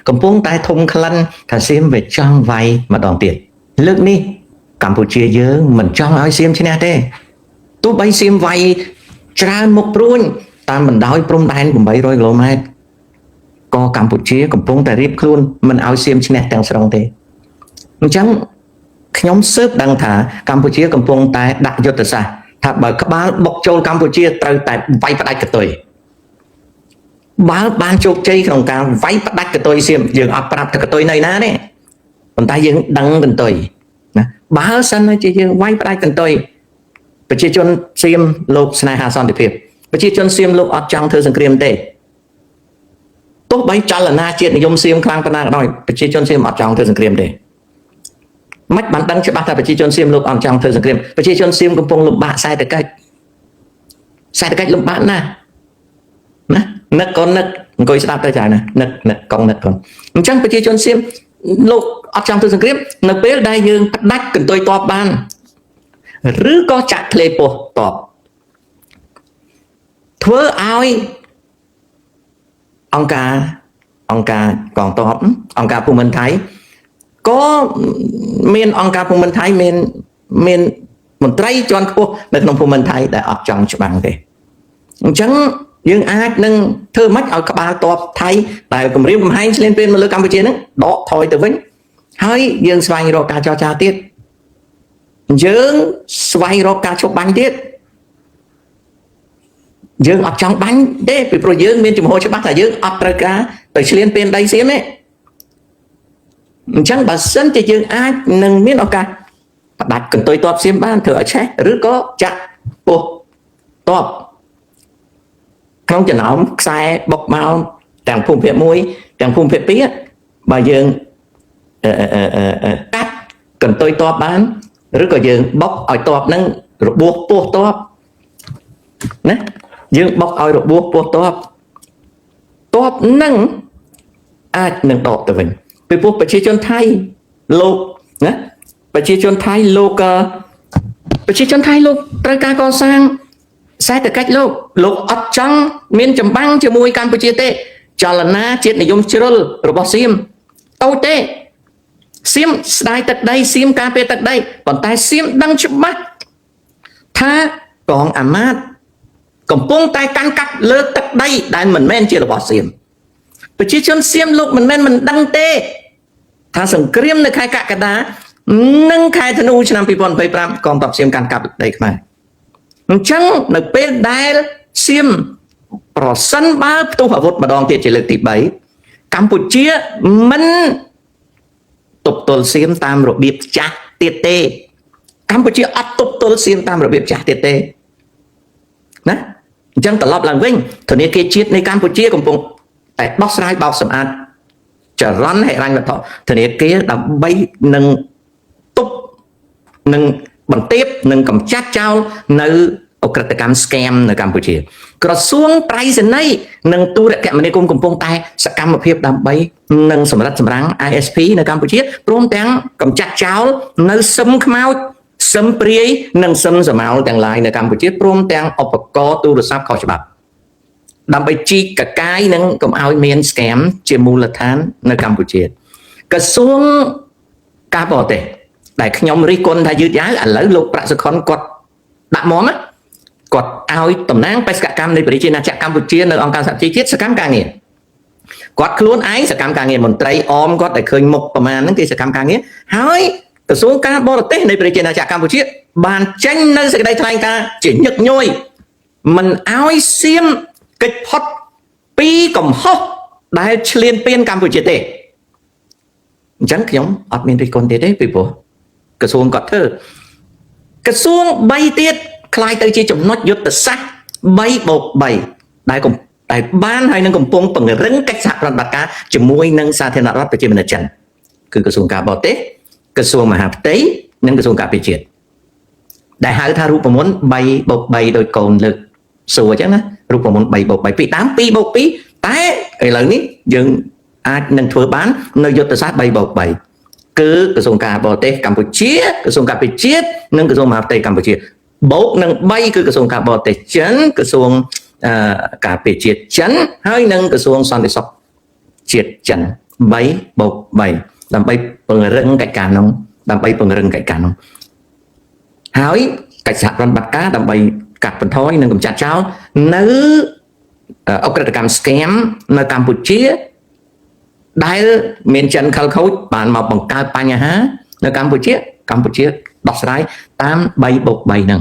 កំពុងតែធំក្លិនថាសៀមវាចង់វាយម្ដងទៀតលើកនេះកម្ពុជាយើងមិនចង់ឲ្យសៀមឈ្នះទេទោះបីសៀមវាយច្រើនមុខព្រួញតាមបណ្ដោយព្រំដែន800គីឡូម៉ែត្រក៏កម្ពុជាកំពុងតែរៀបខ្លួនមិនឲ្យសៀមឈ្នះទាំងស្រុងទេអញ្ចឹងខ្ញុំស៊ើបដឹងថាកម្ពុជាកំពុងតែដាក់យុទ្ធសាស្ត្រថាបើក្បាលបុកចូលកម្ពុជាត្រូវតែវាយផ្ដាច់កតុយបើបានជោគជ័យក្នុងការវាយផ្ដាច់កតុយសៀមយើងអត់ប្រាប់ថាកតុយនៅណាទេប៉ុន្តែយើងដឹងកន្ទុយណាបើសិនជាយើងវាយផ្ដាច់កន្ទុយប្រជាជនសៀមលោកស្នេហាសន្តិភាពប្រជាជនសៀមលោកអត់ចង់ធ្វើសង្គ្រាមទេទោះបីចលនាជាតិនិយមសៀមខ្លាំងប៉ុណ្ណាក៏ដោយប្រជាជនសៀមអត់ចង់ធ្វើសង្គ្រាមទេមិនបានដឹងច្បាស់ថាប្រជាជនសៀមលោកអត់ចង់ធ្វើសង្គ្រាមប្រជាជនសៀមកំពុងលំបាកសេដ្ឋកិច្ចសេដ្ឋកិច្ចលំបាកណាស់ណានឹកកូននឹកអង្គុយស្ដាប់ទៅចាណានឹកនឹកកងនឹកកូនអញ្ចឹងប្រជាជនសៀមលោកអត់ចង់ធ្វើសង្គ្រាមនៅពេលដែលយើងផ្ដាច់កន្ទុយតបបានឬក៏ចាក់ធ្លេពោះតបធ្វើឲ្យអង្គការកងទ័ពអង្គការភូមិន្ទថៃក៏មានអង្គការភូមិន្ទថៃមានមន្ត្រីជាន់ខ្ពស់នៅក្នុងភូមិន្ទថៃដែលអត់ចង់ច្បាំងទេអញ្ចឹងយើងអាចនឹងធ្វើម៉េចឲ្យក្បាលតបថៃដែលគម្រាមកំហែងឈ្លានពានមកលើកម្ពុជាហ្នឹងដកថយទៅវិញហើយយើងស្វែងរកការចរចាទៀតយើងស្វែងរកការឈប់បាញ់ទៀតយើងអត់ចង់បាញ់ទេពីព្រោះយើងមានជំហរច្បាស់ថាយើងអត់ត្រូវការទៅឈ្លានពានដីសៀមទេអញ្ចឹងបើសិនជាយើងអាចនឹងមានឱកាសផ្ដាច់កន្ទុយតបសៀមបានធ្វើឲ្យឆេះឬក៏ចាក់ពោះតបក្នុងចំណោមខ្សែបុកមកទាំងភូមិភាគ1ទាំងភូមិភាគ2បើយើងកាត់កន្ទុយតបបានឬក៏យើងបុកឲ្យតបនឹងរបួសពោះតបណាយើងបុកឲ្យរបួសពោះតបតបនឹងអាចនឹងដកទៅវិញពីព្រោះប្រជាជនថៃលោកណាប្រជាជនថៃលោកប្រជាជនថៃលោកត្រូវការកសាងសេដ្ឋកិច្ចលោកលោកអត់ចង់មានចម្បាំងជាមួយកម្ពុជាទេចលនាជាតិនិយមជ្រុលរបស់សៀមតូចទេសៀមស្ដាយទឹកដីសៀមការពារទឹកដីប៉ុន្តែសៀមដឹងច្បាស់ថាកងអាមាត្យកំពុងតែកាន់កាប់លើទឹកដីដែលមិនមែនជារបស់សៀមប្រជាជនសៀមលោកមិនមែនមិនដឹងទេថាសង្គ្រាមនៅខែកក្កដានិងខែធ្នូឆ្នាំ2025កងទ័ពសៀមកាន់កាប់ដីខ្មែរអញ្ចឹងនៅពេលដែលសៀមប្រសិនបើផ្ទុះអាវុធម្ដងទៀតជាលើកទី3កម្ពុជាមិនទប់ទល់សៀមតាមរបៀបចាស់ទៀតទេកម្ពុជាអត់ទប់ទល់សៀមតាមរបៀបចាស់ទៀតទេណាអញ្ចឹងត្រឡប់ឡើងវិញធនាគារជាតិនៃកម្ពុជាកំពុងតែដោះស្រាយបោកសម្អាតចរន្តហិរញ្ញវត្ថុធនាគារដើម្បីនឹងទប់នឹងបន្ទាបនិងកម្ចាត់ចោលនៅអក្រិតកម្ម scam នៅកម្ពុជាក្រសួងប្រៃសណីនិងទូរគមនាគមន៍កំពុងតែសកម្មភាពដើម្បីនឹងសម្រិតសម្រាំង ISP នៅកម្ពុជាព្រមទាំងកម្ចាត់ចោលនៅសឹមខ្មោចសឹមព្រាយនិងសឹមសមោលទាំងឡាយនៅកម្ពុជាព្រមទាំងឧបករណ៍ទូរស័ព្ទខុសច្បាប់ដើម្បីជីកកកាយនិងកុំឲ្យមាន scam ជាមូលដ្ឋាននៅកម្ពុជាក្រសួងការបរទេសដែលខ្ញុំរិះគន់ថាយឺតយ៉ាវឥឡូវលោកប្រាក់សុខុនគាត់ដាក់មកណាគាត់ឲ្យតំណាងបេសកកម្មនៃប្រជាណាចក្រកម្ពុជានៅអង្គការសហប្រជាជាតិសកម្មការងារគាត់ខ្លួនឯងសកម្មការងារមន្ត្រីអមគាត់ដែលឃើញមុខប្រមាណហ្នឹងគេសកម្មការងារហើយក្រសួងការបរទេសនៃប្រជាណាចក្រកម្ពុជាបានចេញនៅសេចក្តីថ្លែងការណ៍ជាញឹកញយមិនឲ្យសៀមកិច្ចផុតពីកំហុសដែលឈ្លានពានកម្ពុជាទេអញ្ចឹងខ្ញុំអត់មានរិះគន់ទៀតទេពីព្រោះក្រសួងគាត់ធ្វើក្រសួង3ទៀតคล้ายទៅជាចំណុចយុទ្ធសាស្ត្រ3បូក3ដែលបានហើយនឹងកំពុងពង្រឹងកិច្ចសហប្រតិបត្តិការជាមួយនឹងសាធារណរដ្ឋប្រជាមានិតចិនគឺក្រសួងការបរទេសក្រសួងមហាផ្ទៃនិងក្រសួងការពារជាតិដែលហៅថារូបមន្ត3បូក3ដោយកូនលើកសួរអញ្ចឹងណារូបមន្ត3បូក3ពីដើម2បូក2តែឥឡូវនេះយើងអាចនឹងធ្វើបាននៅយុទ្ធសាស្ត្រ3បូក3គឺក្រសួងការបរទេសកម្ពុជាក្រសួងការពារជាតិនិងក្រសួងមហាផ្ទៃកម្ពុជាបូកនឹង3គឺក្រសួងការបរទេសចិនក្រសួងការពារជាតិចិនហើយនិងក្រសួងសន្តិសុខជាតិចិន 3បូក3ដើម្បីពង្រឹងកិច្ចការនោះដើម្បីពង្រឹងកិច្ចការនោះហើយកិច្ចសហប្រតិបត្តិការដើម្បីកាត់បន្ថយនិងកម្ចាត់ចោលនៅអក្រិតកម្ម scam នៅកម្ពុជាដែលមានចិនខលខូចបានមកបង្កើតបញ្ហានៅកម្ពុជាកម្ពុជាដោះស្រាយតាម3បូក3ហ្នឹង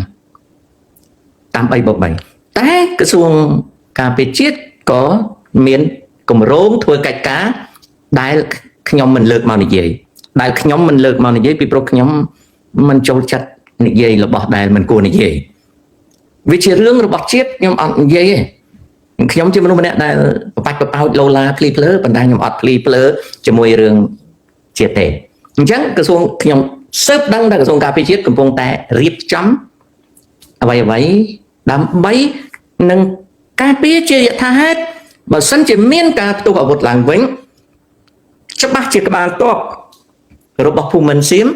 តាម3បូក3តែក្រសួងការពារជាតិក៏មានគម្រោងធ្វើកិច្ចការដែលខ្ញុំមិនលើកមកនិយាយដែលខ្ញុំមិនលើកមកនិយាយពីព្រោះខ្ញុំមិនចូលចិត្តនិយាយរបស់ដែលមិនគួរនិយាយវាជារឿងរបស់ជាតិខ្ញុំអត់និយាយទេខ្ញុំជាមនុស្សម្នាក់ដែលបបាច់បបោចលោឡាភ្លីភ្លើប៉ុន្តែខ្ញុំអត់ភ្លីភ្លើជាមួយរឿងជាតិទេអញ្ចឹងក្រសួងខ្ញុំស៊ើបដឹងថាក្រសួងការពារជាតិកំពុងតែរៀបចំអ្វីអ្វីដើម្បីនឹងការពារជាយថាហេតុបើសិនជាមានការផ្ទុះអាវុធឡើងវិញច្បាស់ជាក្បាលទ័ពរបស់ភូមិន្ទសៀម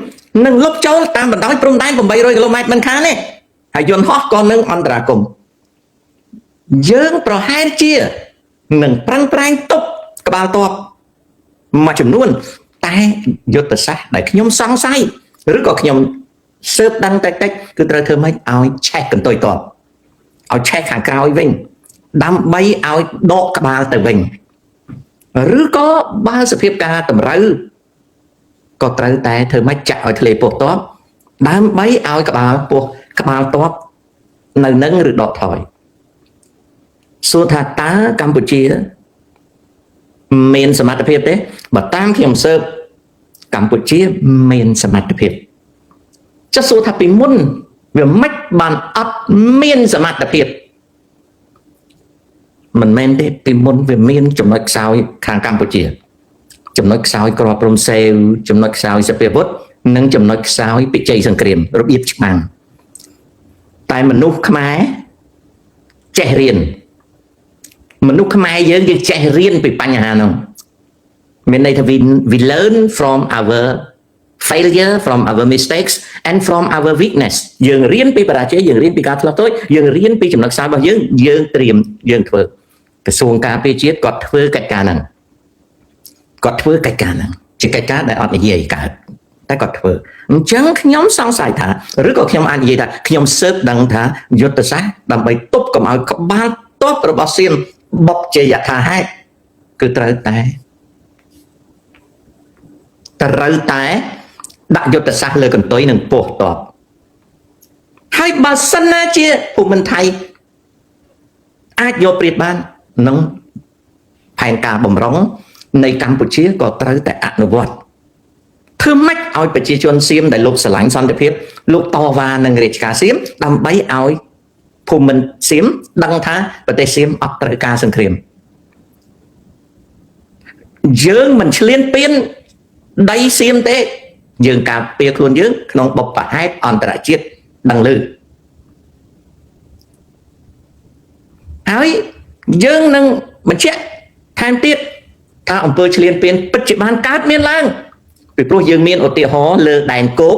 នឹងលុបចូលតាមបណ្ដោយព្រំដែន800គីឡូម៉ែត្រមិនខានទេហើយយន្តហោះក៏នឹងអន្តរាគមយើងប្រហែលជានឹងប្រឹងប្រែងទប់ក្បាលទ័ពមួយចំនួនតែយុទ្ធសាស្ត្រដែលខ្ញុំសង្ស័យឬក៏ខ្ញុំស៊ើបដឹងតិចតិចគឺត្រូវធ្វើម៉េចឲ្យឆេះកន្ទុយទ័ពឲ្យឆេះខាងក្រោយវិញដើម្បីឲ្យដកក្បាលទៅវិញឬក៏បើសភាពការតម្រូវក៏ត្រូវតែធ្វើម៉េចចាក់ឲ្យធ្លាយពោះទ័ពដើម្បីឲ្យក្បាលពោះក្បាលទ័ពនៅនឹងឬដកថយសួរថាតើកម្ពុជាមានសមត្ថភាពទេបើតាមខ្ញុំស៊ើបកម្ពុជាមានសមត្ថភាពចុះសួរថាពីមុនវាមិនបានអត់មានសមត្ថភាពមិនមែនទេពីមុនវាមានចំណុចខ្សោយខាងកម្ពុជា ចំណុចខ្សោយក្របព្រំសេវចំណុចខ្សោយសព្វាវុធនិងចំណុចខ្សោយពិជ័យសង្គ្រាមរបៀបច្បាំងតែមនុស្សខ្មែរចេះរៀនមនុស្សខ្មែរយើងយើងចេះរៀនពីបញ្ហានោះមានន័យថា we learn from our failure, from our mistakes and from our weakness. យើងរៀនពីបរាជ័យយើងរៀនពីការឆ្លោះតូចយើងរៀនពីចំណុចខ្សោយរបស់យើងយើងត្រៀមយើងធ្វើក្រសួងការពារជាតិគាត់ធ្វើកិច្ចការហ្នឹងគាត់ធ្វើកិច្ចការហ្នឹងជាកិច្ចការដែលអត់និយាយកើតតែគាត់ធ្វើអញ្ចឹងខ្ញុំសង្ស័យថាឬក៏ខ្ញុំអាចនិយាយថាខ្ញុំស៊ើបដឹងថាយុទ្ធសាស្ត្រដើម្បីទប់កុំឲ្យក្បាលទ័ពរបស់សៀមបុកជាយថាហេតុគឺត្រូវតែដាក់យុទ្ធសាស្ត្រលើកន្ទុយនិងពោះទ័ពហើយបើសិនណាជាភូមិន្ទថៃអាចយកប្រៀបបាននឹងផែនការបំរុងនៃកម្ពុជាក៏ត្រូវតែអនុវត្តធ្វើម៉េចឲ្យប្រជាជនសៀមដែលលោកស្រឡាញ់សន្តិភាពលោកតវ៉ានឹងរាជការសៀមដើម្បីឲ្យភូមិន្ទសៀមដឹងថាប្រទេសសៀមអត់ត្រូវការសង្គ្រាមយើងមិនឈ្លានពានដីសៀមទេយើងការពារខ្លួនយើងក្នុងបុព្វហេតុអន្តរជាតិដឹងឮហើយយើងនឹងបញ្ជាក់ថែមទៀតថាអំពើឈ្លានពានពិតជាបានកើតមានឡើងពីព្រោះយើងមានឧទាហរណ៍លើដែនគោក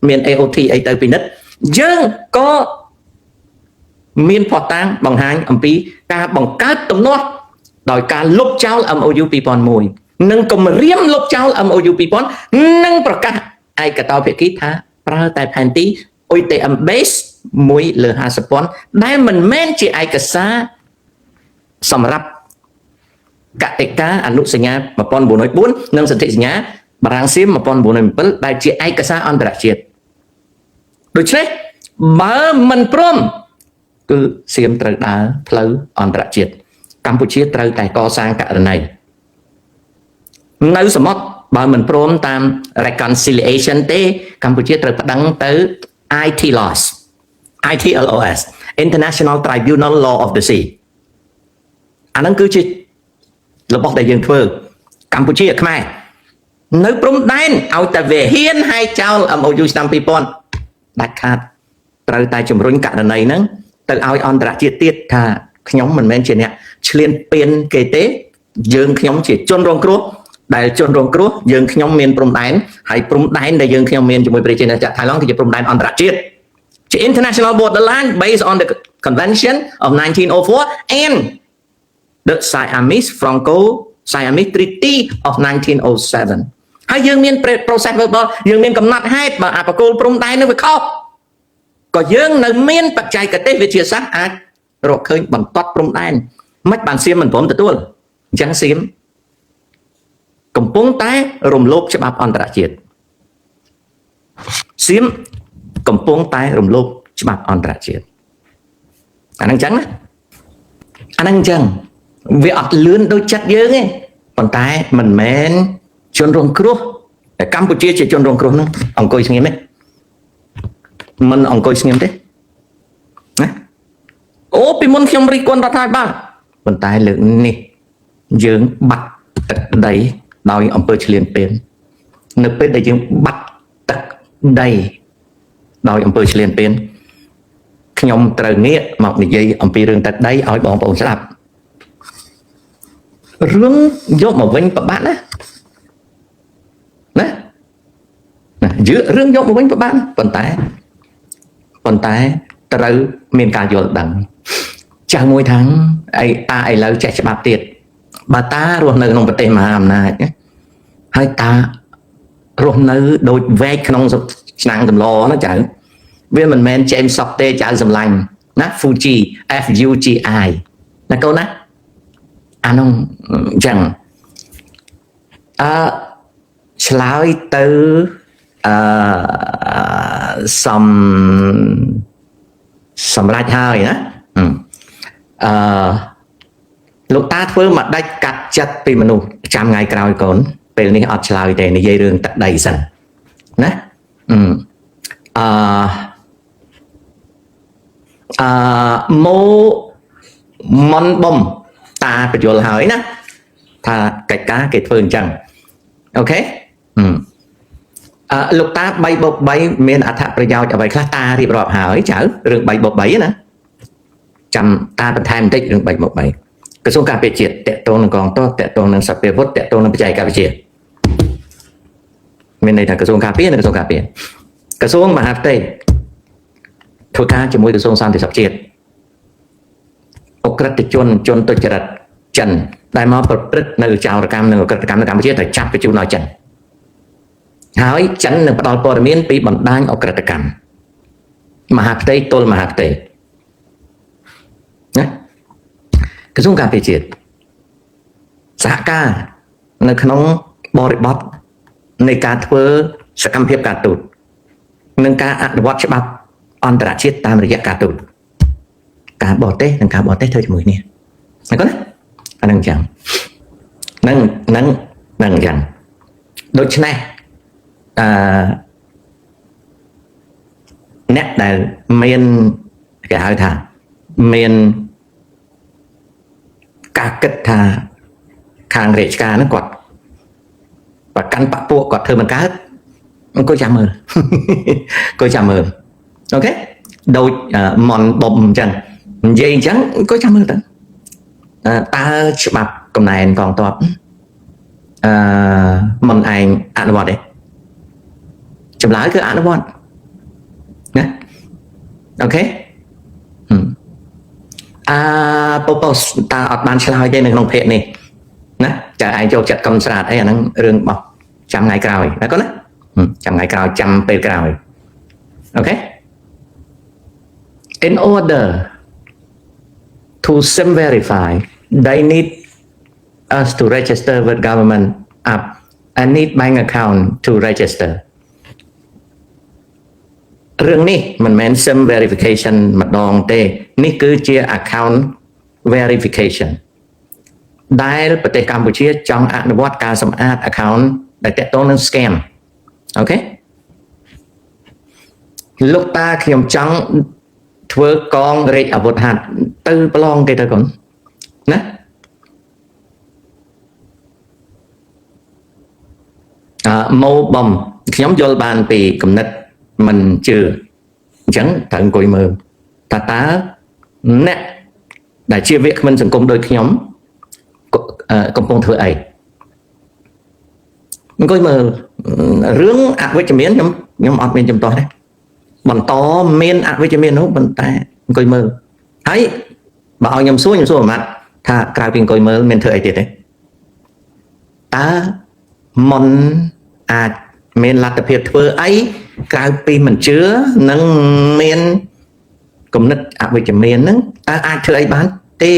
មាន AOT អីទៅពិនិត្យយើងក៏មានភស្តុតាងបង្ហាញអំពីការបង្កើតទំនាស់ដោយការលុបចោល MOU 2001និងគម្រាមលុបចោល MOU 2000និងប្រកាសឯកតោភាគីថាប្រើតែផែនទី UTM base 1លើ50ពាន់ដែលមិនមែនជាឯកសារសម្រាប់កតិកាអនុសញ្ញា1904និងសន្ធិសញ្ញាបារាំងសៀម1907ដែលជាឯកសារអន្តរជាតិដូច្នេះបើមិនព្រមគឺសៀមត្រូវដើរផ្លូវអន្តរជាតិកម្ពុជាត្រូវតែកសាងករណីនៅសមុទ្របើមិនព្រមតាម reconciliation ទេកម្ពុជាត្រូវប្តឹងទៅ ITLOS ITLOS International Tribunal Law of the Sea អាហ្នឹងគឺជារបស់ដែលយើងធ្វើកម្ពុជាខ្មែរនៅព្រំដែនឲ្យតែវាហ៊ានហែកចោល MOU ឆ្នាំ2000ដាច់ខាតត្រូវតែជំរុញករណីហ្នឹងទៅឲ្យអន្តរជាតិទៀតថាខ្ញុំមិនមែនជាអ្នកឈ្លានពានគេទេយើងខ្ញុំជាជនរងគ្រោះដែលជនរងគ្រោះយើងខ្ញុំមានព្រំដែនហើយព្រំដែនដែលយើងខ្ញុំមានជាមួយប្រជាណាចក្រថៃឡង់គឺជាព្រំដែនអន្តរជាតិជា international borderline based on the Convention of 1904 and the Siamese Franco Siamese Treaty of 1907ហើយយើងមាន process verbal យើងមានកំណត់ហេតុបើអាបកគោលព្រំដែននឹងវាខុសក៏យើងនៅមានបច្ចេកទេសវិទ្យាសាស្ត្រអាចរកឃើញបន្ទាត់ព្រំដែនមិនបានសៀមមិនព្រមទទួលអញ្ចឹងសៀមកំពុងតែរំលោភច្បាប់អន្តរជាតិសៀមកំពុងតែរំលោភច្បាប់អន្តរជាតិអាហ្នឹងអញ្ចឹងណាអាហ្នឹងអញ្ចឹងវាអត់លឿនដូចចិត្តយើងទេប៉ុន្តែមិនមែនជនរងគ្រោះតែកម្ពុជាជាជនរងគ្រោះហ្នឹងអង្គុយស្ងៀមទេមិនអង្គុយស្ងៀមទេណាអូពីមុនខ្ញុំរិះគន់រដ្ឋាភិបាលប៉ុន្តែលើកនេះយើងបាត់ទឹកដីដោយអំពើឈ្លានពាននៅពេលដែលយើងបាត់ទឹកដីដោយអំពើឈ្លានពានខ្ញុំត្រូវងាកមកនិយាយអំពីរឿងទឹកដីឲ្យបងប្អូនស្ដាប់រឿងយកមកវិញប្របាក់ណាណាណាយឺរឿងយកមកវិញប្របាក់ប៉ុន្តែត្រូវមានការយល់ដឹងចាស់មួយថាងអីតាឥឡូវចេះច្បាប់ទៀតបើតារស់នៅក្នុងប្រទេសមហាអំណាចហើយតារស់នៅដូចវែកក្នុងឆ្នាំងសម្លណាចៅវាមិនមែនចែមសក់ទេចៅសម្លាញ់ណា Fuji F U G I ណាកូនណាអានោះអញ្ចឹងអឺឆ្លើយទៅអឺសំសម្រាប់ហើយណាអឺលោកតាធ្វើមកដាច់កាត់ចិត្តពីមនុស្សចាំថ្ងៃក្រោយកូនពេលនេះអត់ឆ្លើយទេនិយាយរឿងទឹកដីសិនណាអឺអឺអឺម៉ូមុនបំតាបញ្យល់ហើយណាថាកិច្ចការគេធ្វើអញ្ចឹង OK អឺលោកតា3បូក3មានអត្ថប្រយោជន៍អ្វីខ្លះតារៀបរាប់ហើយចៅរឿង3បូក3ណាចាំតាបន្ថែមបន្តិចរឿង3បូក3ក្រសួងការពារជាតិតកតងនឹងកងទ័ពតកតងនឹងសព្វាវុធតកតងនឹងបច្ចេកវិទ្យាមានន័យថាក្រសួងការពារនិងក្រសួងការពារក្រសួងមហាផ្ទៃធ្វើការជាមួយក្រសួងសន្តិសុខជាតិអក្រិតជនជនទុច្ចរិតចិនដែលមកប្រព្រឹត្តនៅចោរកម្មនិងអក្រិតកម្មនៅកម្ពុជាត្រូវចាប់បញ្ជូនឲ្យចិនហើយចិននឹងផ្ដល់ព័ត៌មានពីបណ្ដាញអក្រិតកម្មមហាផ្ទៃទល់មហាផ្ទៃណាក្រសួងការពារជាតិសហការនៅក្នុងបរិបទនៃការធ្វើសកម្មភាពការទូតនិងការអនុវត្តច្បាប់អន្តរជាតិតាមរយៈការទូតការបរទេសនិងការបរទេសធ្វើជាមួយគ្នាណាកូនណាអានឹងចឹងនឹងនឹងនឹងចឹងដូច្នេះអឺអ្នកដែលមានគេហៅថាមានការគិតថាខាងរាជការហ្នឹងគាត់ប្រកាន់បពពួកគាត់ធ្វើមិនកើតអង្គុយចាំមើលអង្គុយចាំមើល OK ដូចមនបំអញ្ចឹងនិយាយអញ្ចឹងអង្គុយចាំមើលទៅតើច្បាប់កំណែនកងទ័ពអឺមិនឯងអនុវត្តទេចម្លើយគឺអនុវត្តណា OK អឺពពតើអត់បានឆ្លើយទេនៅក្នុងភាគនេះណាចាឯងចូលចិត្តកំស្រាតអីអាហ្នឹងរឿងរបស់ចាំថ្ងៃក្រោយណាកូនណាចាំថ្ងៃក្រោយចាំពេលក្រោយ OK In order to sim verify, they need us to register with government app and need bank account to register. រឿងនេះមិនមែន sim verification ម្ដងទេនេះគឺជា account verification ដែលប្រទេសកម្ពុជាចង់អនុវត្តការសម្អាត account ដែលតាក់ទងនឹង scam OK លោកតាខ្ញុំចង់ធ្វើកងរាជអាវុធហត្ថទៅប្រឡងគេទៅកូនណាអឺម៉ូបំខ្ញុំយល់បានពីគំនិតមិនជឿអញ្ចឹងត្រូវអង្គុយមើលថាតើអ្នកដែលជាវាគ្មិនសង្គមដូចខ្ញុំកំពុងធ្វើអីអង្គុយមើលរឿងអវិជ្ជមានខ្ញុំខ្ញុំអត់មានចំទាស់ទេបន្តមានអវិជ្ជមាននោះប៉ុន្តែអង្គុយមើលហើយបើឲ្យខ្ញុំសួរខ្ញុំសួរមួយម៉ាត់ថាក្រៅពីអង្គុយមើលមានធ្វើអីទៀតទេ តើមុនអាចមានលទ្ធភាពធ្វើអីក្រៅពីមិនជឿនិងមានគំនិតអវិជ្ជមានហ្នឹងតើអាចធ្វើអីបានទេ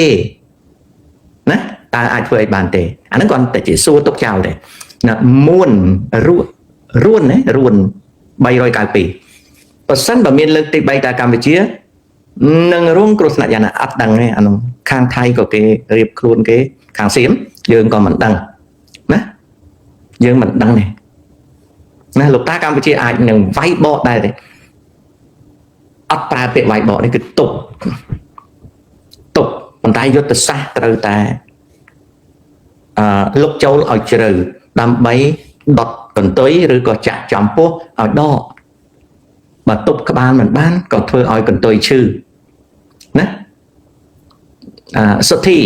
ណាតើអាចធ្វើអីបានទេអាហ្នឹងគាត់តែជាសួរទុកចោលទេណាមួនរួរួនណារួន392បើសិនបើមានលើកទី3តើកម្ពុជានឹងរងគ្រោះថ្នាក់យ៉ាងណាអត់ដឹងទេអានោះខាងថៃក៏គេរៀបខ្លួនគេខាងសៀមយើងក៏មិនដឹងណាយើងមិនដឹងទេណាលោកតាកម្ពុជាអាចនឹងវាយបកដែរទេអត់ប្រើពាក្យវាយបកនេះគឺទប់ទប់ប៉ុន្តែយុទ្ធសាស្ត្រត្រូវតែលុកចូលឲ្យជ្រៅដើម្បីដុតកន្ទុយឬក៏ចាក់ចំពោះឲ្យដកបើទប់ក្បាលមិនបានក៏ធ្វើឲ្យកន្ទុយឈឺណាសុធី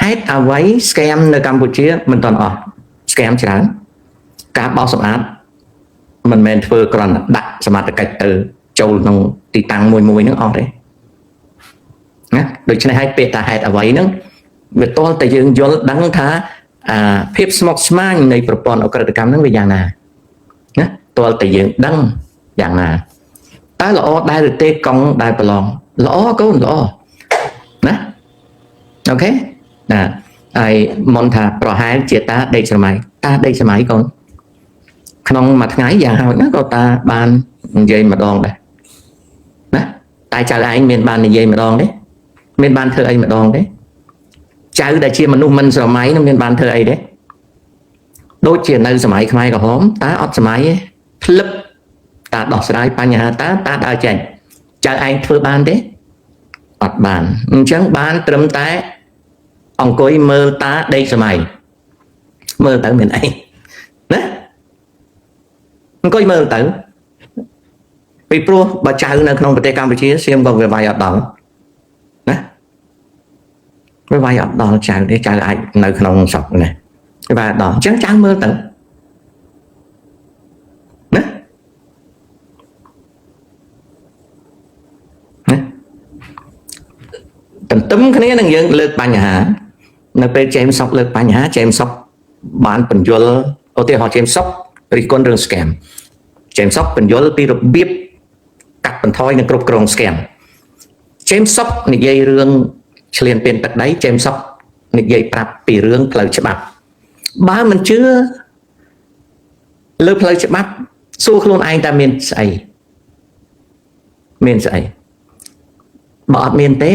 ហេតុអ្វី scam នៅកម្ពុជាមិនទាន់អស់ scam ច្រើនការបោសសម្អាតមិនមែនធ្វើគ្រាន់តែដាក់សមត្ថកិច្ចទៅចូលក្នុងទីតាំងមួយមួយហ្នឹងអស់ទេណាដូច្នេះហើយពាក្យថាហេតុអ្វីហ្នឹងវាទាល់តែយើងយល់ដឹងថាអាភាពស្មុគស្មាញនៃប្រព័ន្ធអក្រិតកម្មហ្នឹងវាយ៉ាងណាណាទាល់តែយើងដឹងយ៉ាងណាតើល្អដែរឬទេកង់ដែលប្រឡងល្អកូនល្អណាOK ណាហើយមុនថាប្រហែលជាតាដេកស្រមៃតាដេកស្រមៃកូនក្នុងមួយថ្ងៃយ៉ាងហោចណាស់ក៏តាបាននិយាយម្ដងដែរណាតែចៅឯងមានបាននិយាយម្ដងទេមានបានធ្វើអីម្ដងទេចៅដែលជាមនុស្សមិនស្រមៃនឹងមានបានធ្វើអីទេដូចជានៅសម័យខ្មែរក្រហមតាអត់សម័យទេភ្លឹបតាដោះស្រាយបញ្ហាតាតាដើរចេញចៅឯងធ្វើបានទេអត់បានអញ្ចឹងបានត្រឹមតែអង្គុយមើលតាដេកសម័យមើលទៅមានអីណាអង្គុយមើលទៅពីព្រោះបើចៅនៅក្នុងប្រទេសកម្ពុជាសៀមក៏វាវាយអត់ដល់ណាវាវាយអត់ដល់ចៅទេចៅអាចនៅក្នុងស្រុកណាវាវាយអត់ដល់អញ្ចឹងចៅមើលទៅណាណាទន្ទឹមគ្នានឹងយើងលើកបញ្ហានៅពេលជេមសុកលើកបញ្ហាជេមសុកបានបញ្យលឧទាហរណ៍ជេមសុករិះគន់រឿង scam ជេមសុកបញ្យលពីរបៀបកាត់បន្ថយនិងគ្រប់គ្រង scam ជេមសុកនិយាយរឿងឆ្លៀនពៀនទឹកដីជេមសុកនិយាយប្រាប់ពីរឿងផ្លូវច្បាប់បើមិនជឿលើផ្លូវច្បាប់សួរខ្លួនឯងតើមានស្អីមានស្អីបើអត់មានទេ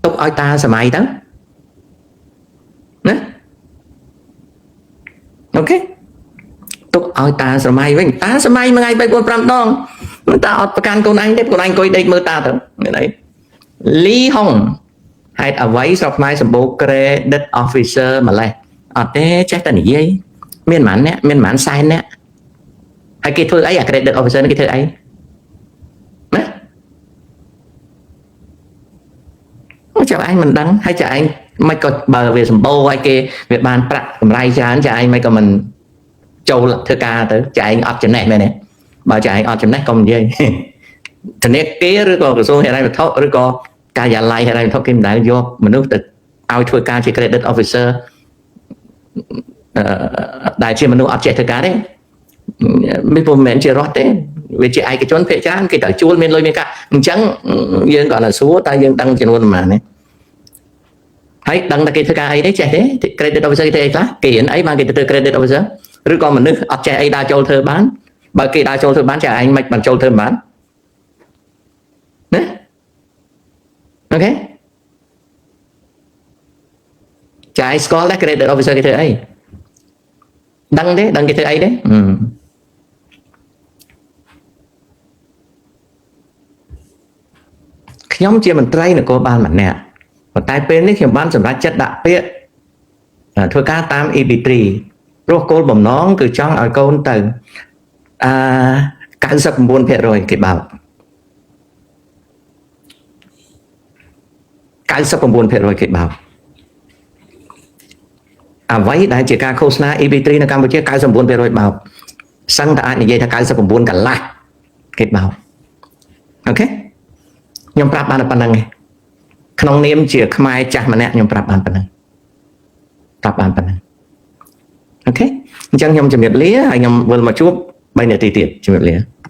ទុកឲ្យតាសម័យទៅណាOK ទុកឲ្យតាសម័យវិញតាសម័យមួយថ្ងៃ3 4 5ដងតាអត់ប្រកាន់ខ្លួនឯងទេខ្លួនឯងអង្គុយដេកមើលតាទៅមានអីលីហុងហេតុអ្វីស្រុកខ្មែរសម្បូរ credit officer ម្លេះអត់ទេចេះតែនិយាយមានប៉ុន្មានអ្នកមានប៉ុន្មានសែនអ្នកហើយគេធ្វើអីអា credit officer នេះគេធ្វើអីណាអូចៅឯងមិនដឹងហើយចៅឯងមិនក៏បើវាសម្បូរឲ្យគេវាបានប្រាក់កម្រៃច្រើនចៅឯងមិនក៏មិនចូលធ្វើការទៅចៅឯងអត់ចំណេះមែនទេបើចៅឯងអត់ចំណេះកុំនិយាយធនាគារឬក៏ក្រសួងហិរញ្ញវត្ថុឬក៏ការិយាល័យហិរញ្ញវត្ថុគេមិនដែលយកមនុស្សទៅឲ្យធ្វើការជា credit officer អឺដែលជាមនុស្សអត់ចេះធ្វើការទេមិនពុំមែនជារដ្ឋទេវាជាឯកជនភាគច្រើនគេត្រូវជួលមានលុយមានកាក់អញ្ចឹងយើងក៏តែសួរតើយើងដឹងចំនួនប៉ុន្មានទេហើយដឹងតែគេធ្វើការអីទេចេះទេ credit officer គេធ្វើអីខ្លះគេរៀនអីបានគេទៅធ្វើ credit officer ឬក៏មនុស្សអត់ចេះអីដើរចូលធ្វើបានបើគេដើរចូលធ្វើបានចាឯងមិនបានចូលធ្វើបានណាOK ចាឯងស្គាល់ដែរ credit officer គេធ្វើអីដឹងទេដឹងគេធ្វើអីទេខ្ញុំជាមន្ត្រីនគរបាលម្នាក់ប៉ុន្តែពេលនេះខ្ញុំបានសម្រេចចិត្តដាក់ពាក្យធ្វើការតាម EB3 ព្រោះគោលបំណងគឺចង់ឲ្យកូនទៅអឺ99%គេបោក99%គេបោកអ្វីដែលជាការឃោសនា EB3 នៅកម្ពុជា99%បោកសឹងតែអាចនិយាយថា99កន្លះគេបោក OK ខ្ញុំប្រាប់បានតែប៉ុណ្្នឹងឯងក្នុងនាមជាខ្មែរចាស់ម្នាក់ខ្ញុំប្រាប់បានប៉ុណ្្នឹងប្រាប់បានប៉ុណ្្នឹង OK អញ្ចឹងខ្ញុំជំរាបលាហើយខ្ញុំវិលមកជួប3នាទីទៀតជំរាបលា។